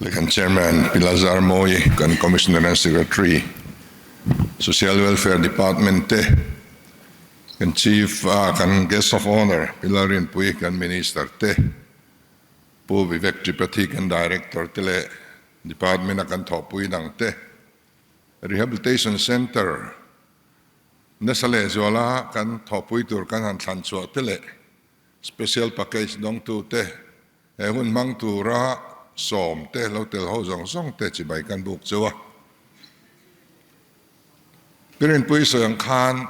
Le kan Chairman Pi Lazar Mawi, kan Commissioner and Secretary, Social Welfare Department te, kan Chief ah kan Guest of Honour Pi Lalrinpui, kan Minister te, Pu Vivek Tripathi kan Director te leh Department a kan thawhpui dang te, Rehabilitation Centre nasa lehzuala kan thawhpui tur kan han thlan chhuah te leh Special Package dawngtu te, he hun hmang tura sawm te lo tel ho zawng zawng te chibai kan buk cheu a. Pirinpui sawi ang khan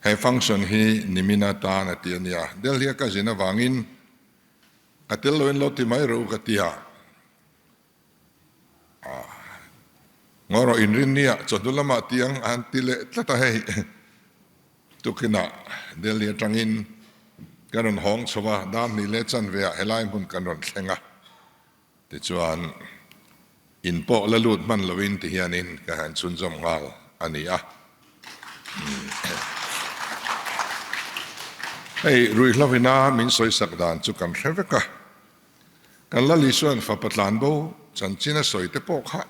he function hi nimin atan a ti a nia. Delhi a ka zin avangin ka tel loin lo ti mai rawh u ka ti a. Ngaw rawh inrinnia chawhnu lamah tiang a han ti leh tlat a hei. Tukinah Delhi atangin kan rawn hawng chho a, dar hnih leh chanve ah helai hmun kan rawn thleng a. Tichuan in pawh la lut hman loin ti hianin ka han chhunzawm nghal a ni a. Hei ruihhlovina min sawisak dan chu kan hre vek a. Kan Lal Isua'n fapa tlanbo chanchin a sawi te pawh kha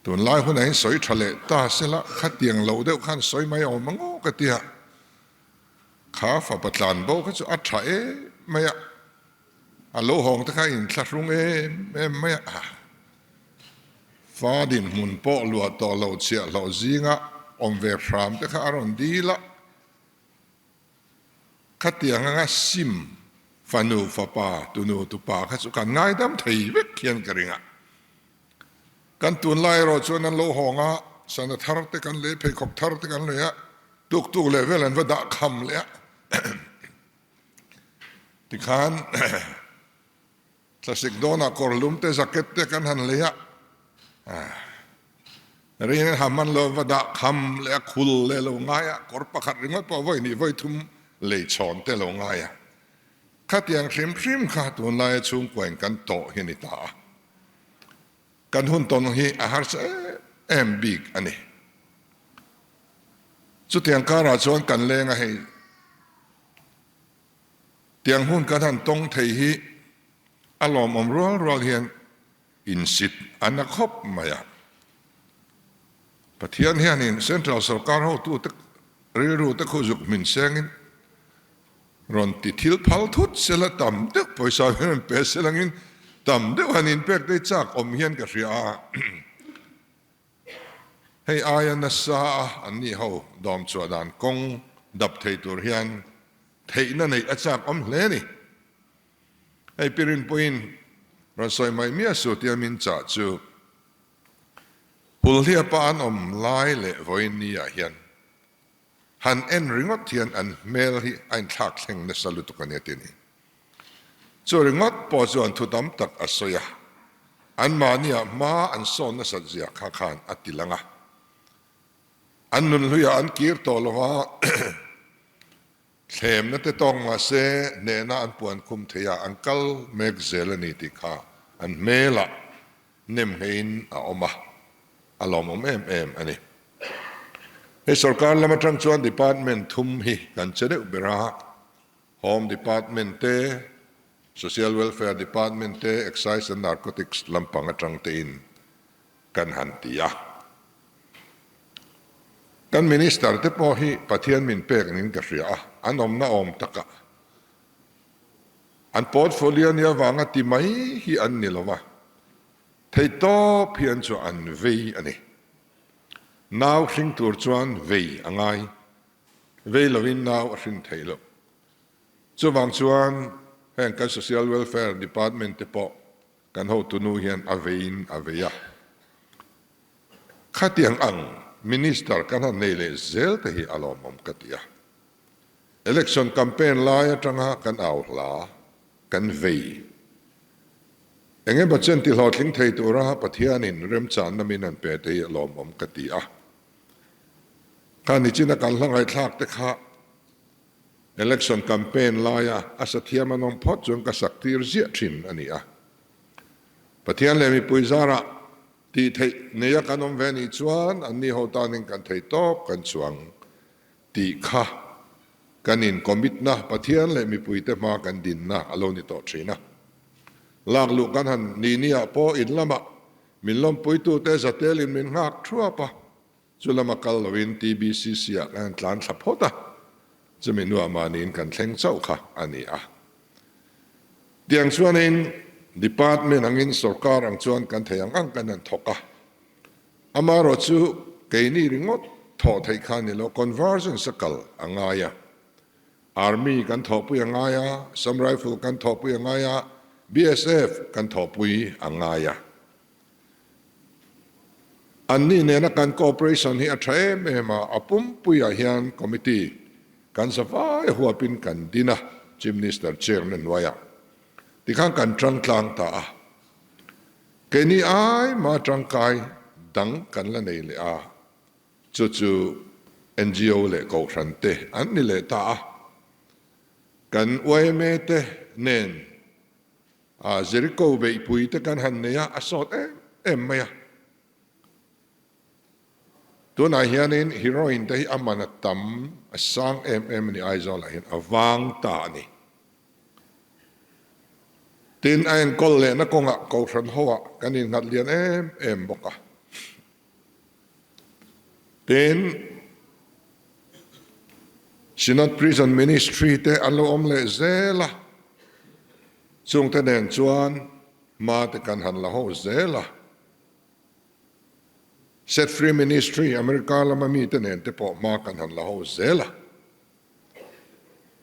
tunlai hunah hian sawi tha leh ta sela khatiang loh deuh khan sawi mai awm ang aw ka ti a. Kha fapa tlanbo kha chu a tha em mai a, a lo hawng te kha a inthlahrung em em mai a. Fa dinhmun pawh luah tawh loh chhiahhlawh zinga awm ve hram te kha a rawn dil a. Khatiang anga sim fanu fapa tunu tupa kha chu kan ngaidam thei vek hian ka ring a. Kan tunlai erawh chuan an lo hawng a, sana thar te kan lei, pheikhawk thar te kan lei a, tuk tuk leh vel an va dah kham leh a. Tikhan Thlasik dawnah kawrlum te jacket te kan han lei a, rin an han hman lo va dah kham leh a khul leh lo ngai a, kawr pakhat ringawt pawh vawi hnih vawi thum lei chhawn te lo ngai a. Khatiang hrim hrim kha tunlaia chhungkuain kan tawh hi a ni ta a, kan hun tawn hi a harsa em em bik a ni. Chutiang karah chuan kan leng a hei. Tiang hun kan han tawng thei hi a lawmawm rual rual hian insit a na khawp mai a. Pathian hianin Central Sorkar hotute rilru te khu zuk hmin sengin rawn ti thil phal thut sela tam deuh pawisa hian rawn pe selangin tam deuh han inpek te chak awm hian ka hria a. Hei aia nasa a an nih ho dawm chhuah dan kawng dap thei tur hian theihna neih a chak awm hle a ni. Hei Pi Rinpuiin rawn sawi mai miah suh tia min chah chu Hulhliapa an awm lai leh vawiin ni ah hian han en ringawt hian an hmel hi a inthlak thleng nasa lutuk a nia ti a ni. Chu ringawt pawh chuan thu tam tak a sawi a, anmahniah hma an sawn nasat zia kha khan a ti lang a. An nunhluiah an kir tawh lo va, thlemna te tawk mah se hnehna an puan khum thei a, an kal mek zel a ni tih kha an hmelah nem ngeiin a awm a, a lawmawm em em a ni. Hei sorkar lam atang chuan department thum hi kan che deuh ber a, Home Department te, Social Welfare Department te, Excise and Narcotics lampang atang tein kan han ti a. Kan Minister te pawh hi Pathian min pek nin ka hria a, an awmna awm takah an portfolio nia vanga ti mai hi an ni lova, theihtawp hian chu an vei a ni. Nau hring tur chuan vei a ngai. Vei lovin nau a hrin theih loh. Chuvang chuan heng kan Social Welfare Department te pawh kan hotunu hian a veiin a vei a. Khatiang ang Minister kan han nei leh zel te hi a lawmawm ka ti a. Election campaign lai atanga kan au hla, kan vei. Eng emaw chen ti hlawhtling thei tura Pathianin remchanna min han pe te hi a lawmawm ka ti a. Kha nichina kan hla ngaihthlak te kha election campaign laia a sathiam an awm phawt chuan ka sak tir ziah thin a ni a. Pathian leh mipui zarah tih theih neia kan awm ve nih chuan an ni ho tanin kan thei tawp kan chuang tih kha kan in commit na Pathian leh mipuite hma kan dinna a lo ni tawh thin a. Lakluh kan han ni ni ah pawh in lamah min lawmpuitute zatelin min nghak thuap a, chu lama kal loin TBCC ah kan han tlan thla phawt a, chumi hnuah mahniin kan thleng chauh kha a ni a. Tiang chuanin department angin sorkar ang chuan kan thei ang ang kan han thawk a, amaherawhchu keini ringawt thawh theih kha a ni lo, convergence a kal a ngai a. Army kan thawhpui a ngai a, Assam Rifle kan thawhpui a ngai a, BSF kan thawhpui a ngai a. Anni nena kan cooperation hi a tha em em a, a pumpuiah hian committee kan zavai huapin kan din a, Chief Minister chairman hnuaiah tikhan kan tangtlang ta a. Keini ai mah tangkai dang kan la nei leh a. Chu chu ngo leh Kohhran te an ni leh ta a, kan yma te nen a Jericho beihpui te kan han nei a, a sawt em em mai a. Tunah hianin heroin te hi a man a tam, a sang em em a ni Aizawlah hian a vang ta a ni. Tin, a enkawl lehna kawngah Kohhran hoah kan innghat lian em em bawk a. Tin, Synod Prison Ministry te an lo awm leh zel a, chungte nen chuan hma te kan han la ho zel a. Set Free Ministry, America lama mite nen te pawh hma kan han la ho zel a.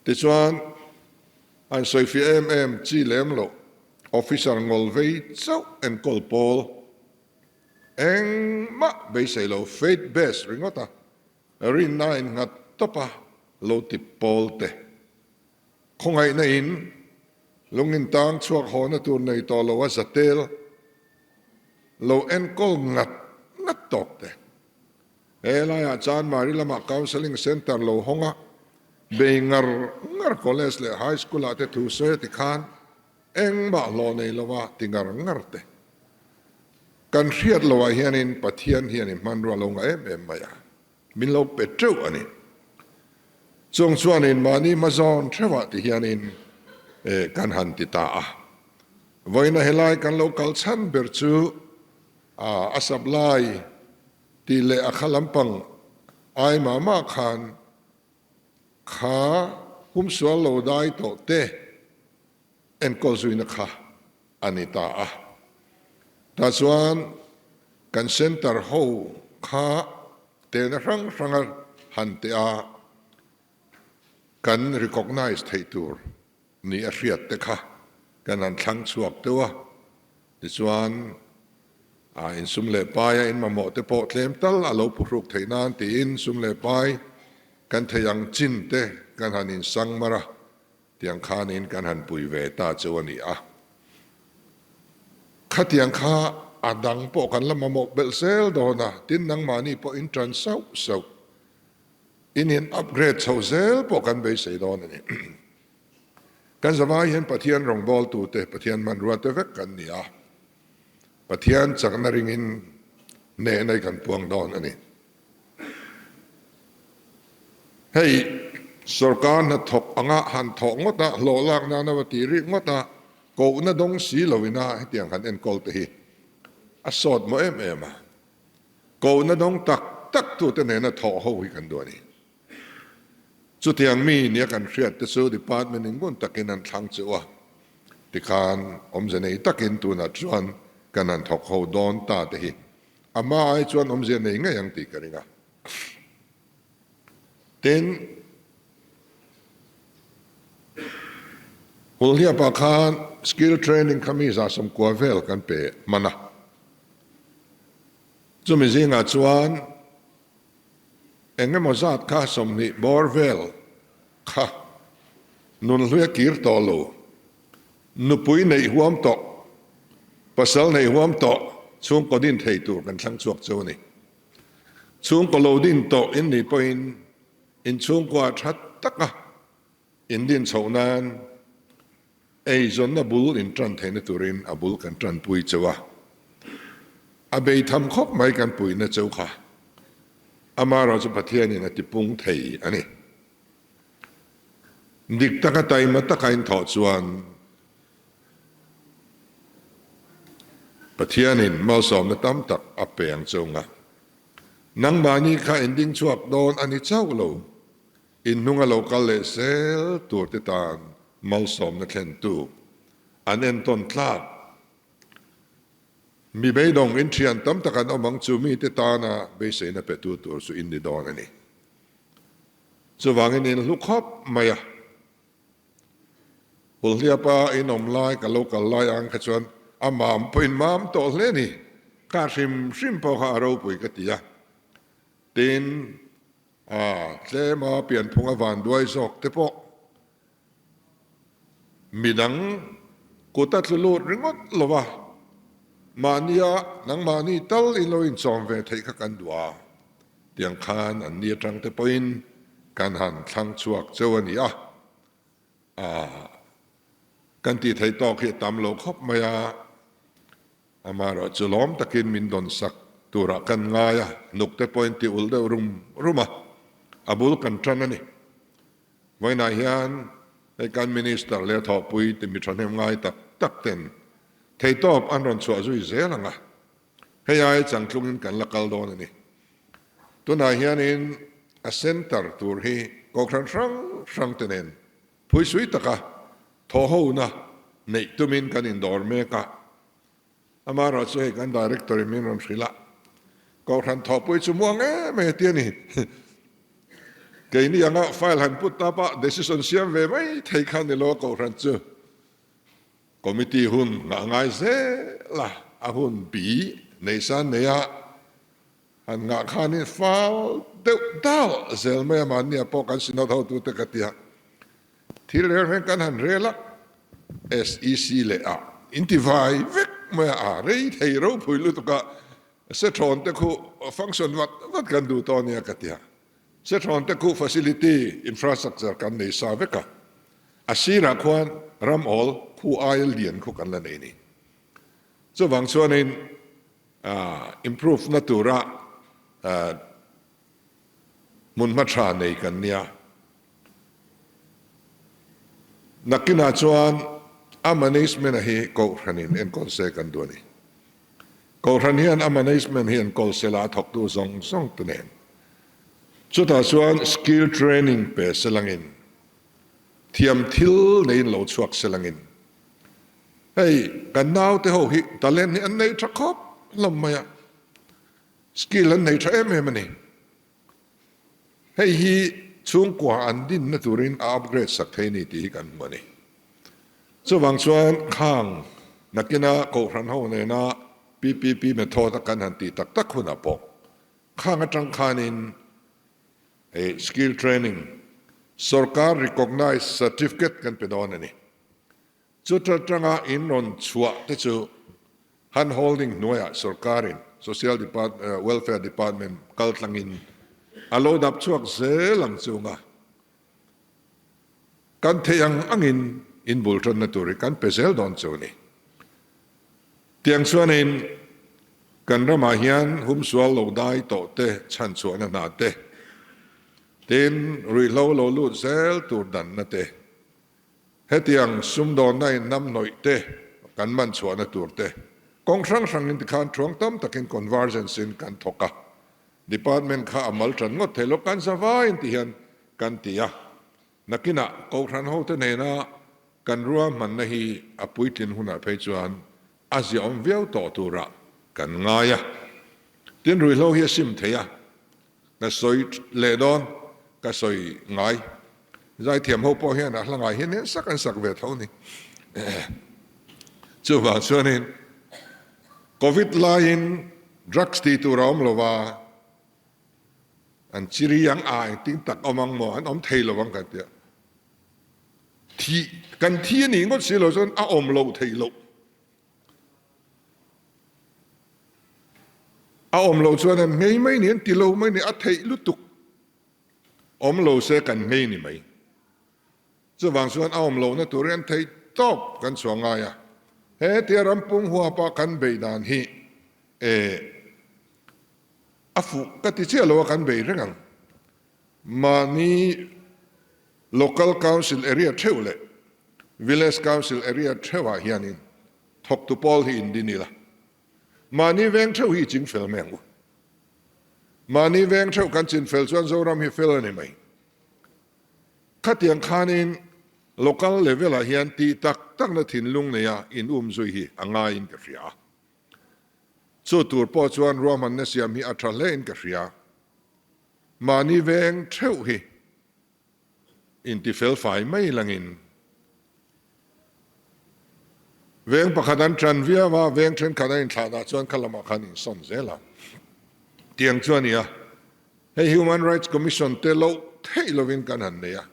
Tichuan, an sawifiah em em chi lem loh, Officer ngawlvei chauh enkawl pawl, Engmah beisei lo faith based ringawt a, rinna in nghat tawp a lo ti pawl te. Khawngaihna in lung in tang chhuak hawna tur nei tawh lo a zatel lo enkawl ngat ngat tawk te. He laiah Chanmari lamah Counselling Centre lo hawng a, bei ngar ngar College leh High School ah te thu sawi a ti khan Engmah hlawh nei lova ti ngar ngar te. Kan hriat loh ah hianin Pathian hian i hmanrua lo ngah em em mai a, min lo pe teuh a ni. Chung chuanin mahni hmazawn theuhah ti hianin kan han ti ta a. Vawiina helai kan lo kal chhan ber chu a supply tih leh a kha lampang ai mah mah khan Kha humsual lo dai tawh te enkawl zuina kha a ni ta a. Tah chuan kan centre ho kha tehna hrang hranga han teh a, kan recognise theih tur ni a hriat te kha kan han thlang chhuak deuh a. Tichuan a insum leh pai a inmamawh te pawh tlem tal a lo phuhruk theih nan tiin sum leh pai kan thei ang chin te kan han insang mar a, tiang khanin kan han pui ve ta chu a ni a. Khatiang kha a dang pawh kan la mamawh belh zel dawn a, tin nangmahni pawh in tan sauh sauh in in upgrade chhoh zel pawh kan beisei dawn a ni. Kan zavai hian Pathian rawngbawltute, Pathian hmanrua te vek kan ni a. Pathian chakna ringin hnehna i kan puang dawn a ni. Hei sorkar hnathawk anga han thawh ngawt a, hlawh lak nana va tih rik ngawt a, kohna dawng si lo ina hetiang han enkawl te hi a sawt maw em em a. Kohna dawng tak tak tute nena thawh ho hi kan duh a ni. Chutiang mi nia kan hriat te chu department in ngun takin an thlang cheu a, tikhan awmze nei takin tunah chuan kan han thawk ho dawn ta te hi a hma ai chuan awmzia nei ngei ang tih ka ring a. Tin, Hulhliapah khan skill training kha mi 190 vel kan pe hman a, chumi zingah chuan Eng emaw zat kha 20 bawr vel kha nunhlui a kir tawh lo. Nupui neih huam tawh, pasal neih huam tawh chhungkaw din thei tur kan thlang chhuak chu a ni. Chhungkaw lo din tawh in nih pawhin inchhungkua tha taka In din chhoh nan eizawnna bul in tan theihna turin a bul kan tanpui cheu a, a bei tham khawp mai kan puihna cheu kha amaherawh chu Pathianin a tipung thei a ni. Dik taka taima taka in thawh chuan. Pathianin malsawmna tam tak a pe ang chung a, nangmahni kha in ding chhuak dawn a ni chauh lo, in hnunga lo kal leh zel turte tan malsawmna thlentu an entawn tlak. Mi beidawng in thian tam tak an awm ang chu mite tana beiseina petu tur chu in ni dawn a ni. Chuvangin in hlu khawp mai a. Hulhliapa in awm lai ka lo kal lai ang kha chuan a mam pawhin mam tawh hle a ni. Kha hrim hrim pawh kha a ropui ka ti a. Tin, a tlema pianphung a vanduai zawk te pawh midang kut a tlu lut ringawt lo va, mahnia nangmahni tal in lo inchawm ve theih kha kan duh a, tiang khan an ni atang te pawhin kan han thlang chhuak cheu a ni a, aah kan tih theih tawk hi a tam lo khawp mai a, amaherawh chu lawm takin min dawn sak turah kan ngai a, nuk te pawhin ti ulh deuh rum rum a, a bul kan tan a ni. Vawiinah hian hei kan Minister leh a thawhpui ti mi thahnem ngai tak tak ten theihtawp an rawn chhuah zui zel ang a, hei ai changtlungin kan la kal dawn a ni. Tunah hianin a centre tur hi Kohhran hrang hrang te nen phuisui taka thawhhona neih tumin kan indawr mek a, Amaherawh chu hei kan Director in min rawn hrilh a, Kohhran thawhpui chu muang em em ti a ni. Keini anga file han put tap a decision siam ve mai thei kha ni lo a Kohhran chu Committee hun ngah ngai zel a, a hun bi nei san nei a han ngah khanin fal deuh dal zel mai a mahnia pawh kan Synod hotute ka ti a. Thil reng reng kan han rel a, SEC leh a intivai vek mai a, a rei thei ropui lutuk a, Sethawn te khu function vat vat kan duh tawh ania ka ti a, Sethawn te khu facility infrastructure kan nei sa vek a, a sirah khuan ram awl khu aia lian khu kan la nei ni. Chuvang chuanin improve na tura Hmunhma tha nei kan nia. Nakinah chuan a management a hi Kohhranin enkawl se kan duh a ni. Kohhran hian a management hi enkawl se la a thawktu zawng zawng te nen. Chutah chuan skill training pe se langin, thiam thil neiin lo chhuak se langin. Hei kan naute ho hi talent hi an nei tha khawp hlawm mai a. Skill an nei tha em em a ni. Hei hi chhungkua an dinna turin a upgrade sak thei a ni tih hi kan hmu a ni. Chuvang chuan khang nakina Kohhran ho nena PPP method a kan han tih tak tak hunah pawh khang atang khanin hei skill training sorkar recognized certificate kan pe dawn a ni. Chuta tanga in rawn chhuah te chu hand holding hnuaiah sorkarin Social Welfare Department kal tlangin a lo dap chhuak zel ang chunga kan theih ang angin in bul tanna tur hi kan pe zel dawn chu a ni. Tiang chuanin kan ramah hian humsual lo dai tawh te chhanchhuahna hna te, tin ruihhlo lo lut zel tur danna te, Hetiang sumdawnna in hnam hnawih te kan man chhuahna tur te kawng hrang hrangin tikhan thuang tam takin convergence in kan thawk a, department kha a mal tan ngawt thei lo kan za vaiin ti hian kan ti a, nakinah Kohhran hote nena kan ruahmanna hi a puitlin hunah phei chuan a ziaawm viau tawh turah kan ngai a, tin ruihhlo hi a sim thei a. Ka sawi leh dawn, ka sawi ngai. Zaithiam ho pawh hian a hla ngai hian sak an sak ve tho ni. Chuvang chuanin Covid laiin drugs tih tur a awm lo va, an chiri ang a engtin tak awm ang maw, an awm thei lo ang kan tia. Thi, kan thi a nih ngawt si lo chuan a awm loh theih loh. A awm lo chuan an nghei mai ni, an ti lo mai ni, a theih lutuk. Awm lo se kan nghei ni mai. Chuvang chuan a awm lohna turin an theih tawp kan chhuah ngai a. He tia rampung huapa kan beih dan hi e a fuh ka ti chiah lo a kan beih reng ang. Mahni Local Council area theuh leh Village Council area theuhah hianin thawktu pawl hi in din ila. Mahni veng theuh hi i ching fel mai ang u. Mahni veng theuh kan chin fel chuan Zoram hi fel a ni mai. Khatiang khanin local level ah hian tih tak takna thinlung neia in um zui hi a ngaiin ka hria a. Chu tur pawh chuan ruahmanna siam hi a tha hlein ka hria. Mahni veng theuh hi intifelfai mai langin veng pakhat an tan viau a, veng thenkhat an inthlahdah chuan kha lamah khan insawn zel a. Tiang chu a ni a, hei Human Rights Commission te loh theih lovin kan han nei a,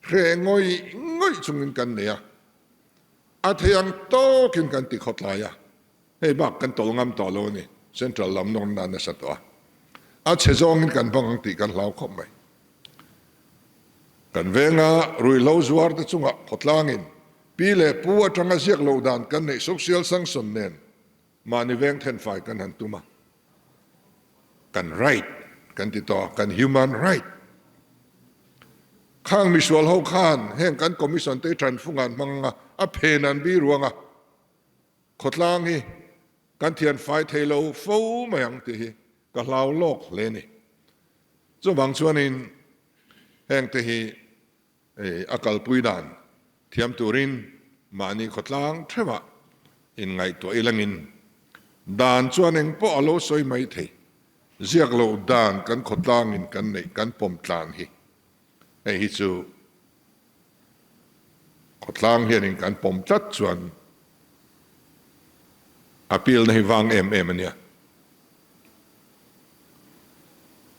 hreh ngawih ngawih chungin kan nei a, a thei ang tawkin kan ti khawtlai a. Hei bak kan tawlh ngam tawh lo a ni, Central lam nawrna a nasa tawh a, a chhe zawngin kan hmang ang tih kan hlau khawp mai. Kan venga ruihhlo zuar te chungah khawtlangin pi leh pu atanga ziak loh dan kan neih social sanction nen mahni veng thenfai kan han tum a, kan right kan ti tawh a, kan human right. Khang misual ho khan heng kan commission te tanfung an hmang ang a, a phen an bi ruang a. Khawtlang hi kan thian fai thei lo fo mai ang tih hi ka hlau lawk hle ni. Chuvang chuanin hengte hi a kalpui dan thiam turin mahni khawtlang theuhah inngaihtuah ilangin dan chuan engpawh a lo sawi mai thei. Ziak loh dan kan khawtlangin kan neih kan pawm tlan hi hei hi chu Khawtlang hianin kan pawm tlat chuan appeal na hi vang em em a nia.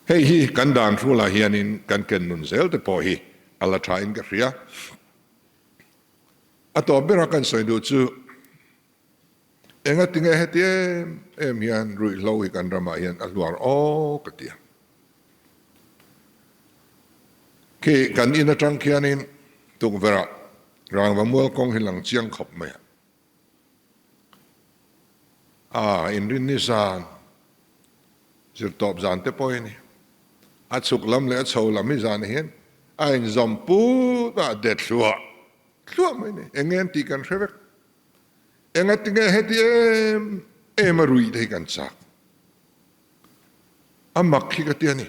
Hei hi kan dan hrulah hianin kan ken nun zel te pawh hi a la tha in ka hria. A tawp bera kan sawi duh chu engatinge heti em em hian ruihhlo hi kan ramah hian a hluar aw ka ti a. Khi kan in atang khianin tukverhah rangva mual kawng hi lang chiang khawp mai a. A inrinni zan, zirtawp zan te pawh hi a ni. A chhuk lam leh a chho lam hi zan hian a inzawm put a, a det hluah hluah mai a ni. Eng nge an tih kan hre vek. Engatinge heti em em a ruih te hi kan chak. A mak hi ka ti a ni.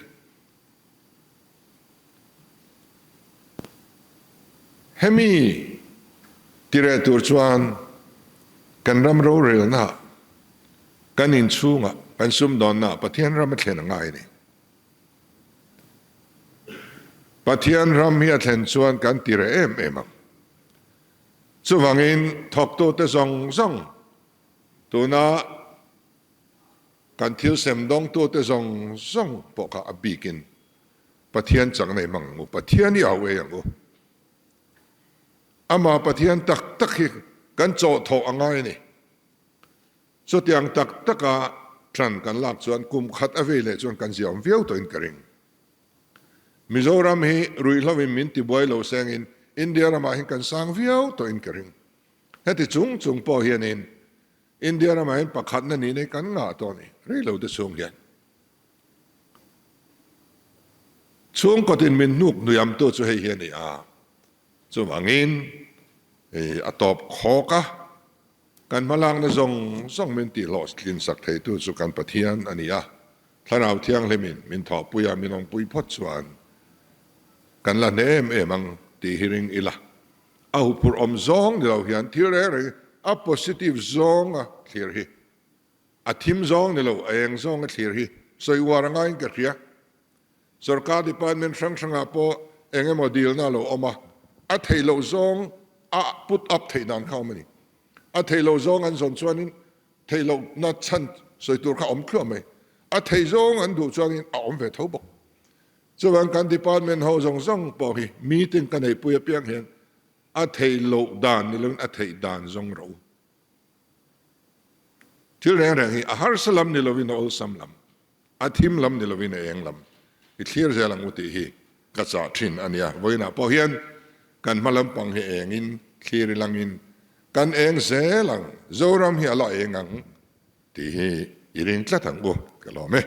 Hemi tireh tur chuan kan ram rorelna, kan inchhungah, kan sumdawnnaah Pathian ram a thlen a ngai a ni. Pathian ram hi a thlen chuan kan tireh em em ang. Chuvangin thawktute zawng zawng tuna Kan thil sem dawngtute zawng zawng pawh kha a bikin Pathian chak nei hmang ang u, Pathian i au ei ang u. Amah Pathian tak tak hi kan chawhthawh a ngai a ni. Chutiang tak taka ṭan kan lak chuan kum khat a vei leh chuan kan ziaawm viau tawhin ka ring. Mizoram hi ruihhlo in min tibuai lo sengin India ramah hian kan sang viau tawhin ka ring. Heti chung chung pawh hianin India ramah hian pakhatna nih nei kan ngah tawh a ni, rei lo te chhung hian. Chhungkawtin min hnuk hnuiamtu chu hei hi a ni a, chuvangin a tawp khawk a, kan hmalakna zawng zawng min tihhlawhtlin sak theitu chu kan Pathian a ni a, Thlarau Thianghlimin min thawhpui a, min awmpui phawt chuan kan la hne em em ang tih hi ring ila. A huphurh awm zawng ni lo hian thil reng reng a positive zawnga thlir hi, a thim zawng ni lo, a eng zawnga thlir hi sawi uar a ngaiin ka hria. Sorkar department hrang hrangah pawh eng emaw dilna a lo awm a, a theih loh zawng a put up theih dan kha a awm a ni. A theih loh zawng an zawn chuanin theih lohna chhan sawi tur kha a awm thluah mai. A theih zawng an duh chuanin a awm ve tho bawk. Chuvang kan department ho zawng zawng pawh hi meeting ka neihpui apiang hian a theih loh dan ni loin a theih dan zawng ro. Thil reng reng hi a harsa lam ni loin a awlsam lam, a thim lam ni loin a eng lam i thlir zel ang u tih hi ka chah thin a nia. Vawiinah pawh hian kan hma lampang hi engin thlir ilangin kan eng zel ang, Zoram hi a la eng ang tih hi i ring tlat ang u, ka lawm e.